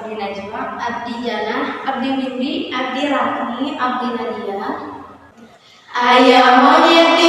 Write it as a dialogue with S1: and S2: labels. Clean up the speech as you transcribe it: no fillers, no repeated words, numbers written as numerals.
S1: Abdi Najwa,
S2: Abdi Jana,
S1: Abdi Windy,
S2: Abdi Rahmi, Abdi Nadia.
S3: Aya monyet di.